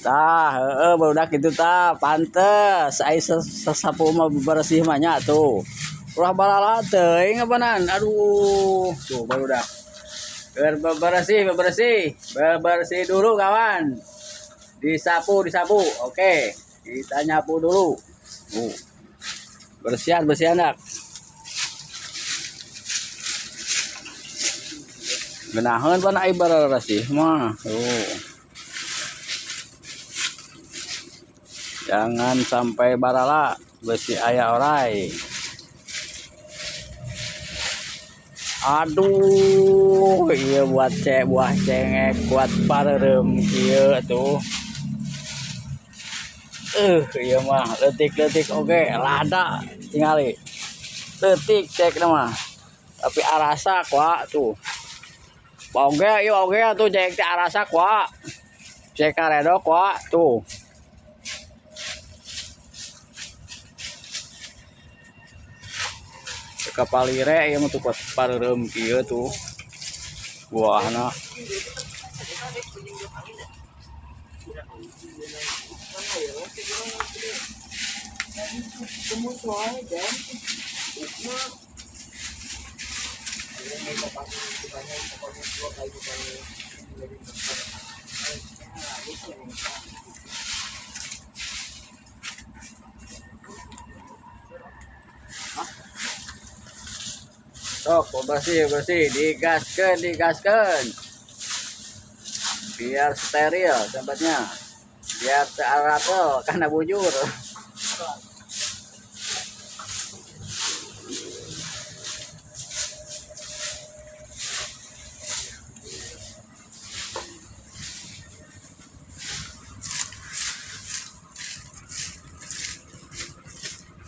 Tah, heeh barudak kitu tah, pantes ai sasapu mah beresih mah nya tuh. Ulah balala teuing apanan. Aduh, tuh barudak. Keur beberesih, beberesih. Bebersih dulu kawan. Disapu, disapu. Oke, kita nyapu dulu. Tuh. Bersihan, bersihan dak. Genaheun pan ai beresih mah. Tuh. Jangan sampai barala besi aya orai. Aduh, iya buat cek buah cengek kuat pareureum kieu tuh. Iya mah leutik-leutik oge lada tingali. Leutik cek mah. Tapi arasa kuat tuh. Oge ieu oge tuh cek teh arasa kuat. Cek karedok kuat tuh. Kapalire ieu mah tuh kuat pareureum kieu tuh. Buahna. Sok, bersih, bersih, digaskeun, digaskeun. Biar steril tempatnya. Biar teu aratel kana bujur.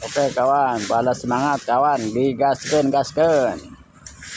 Oke kawan, pada semangat kawan, digaskeun, gaskeun.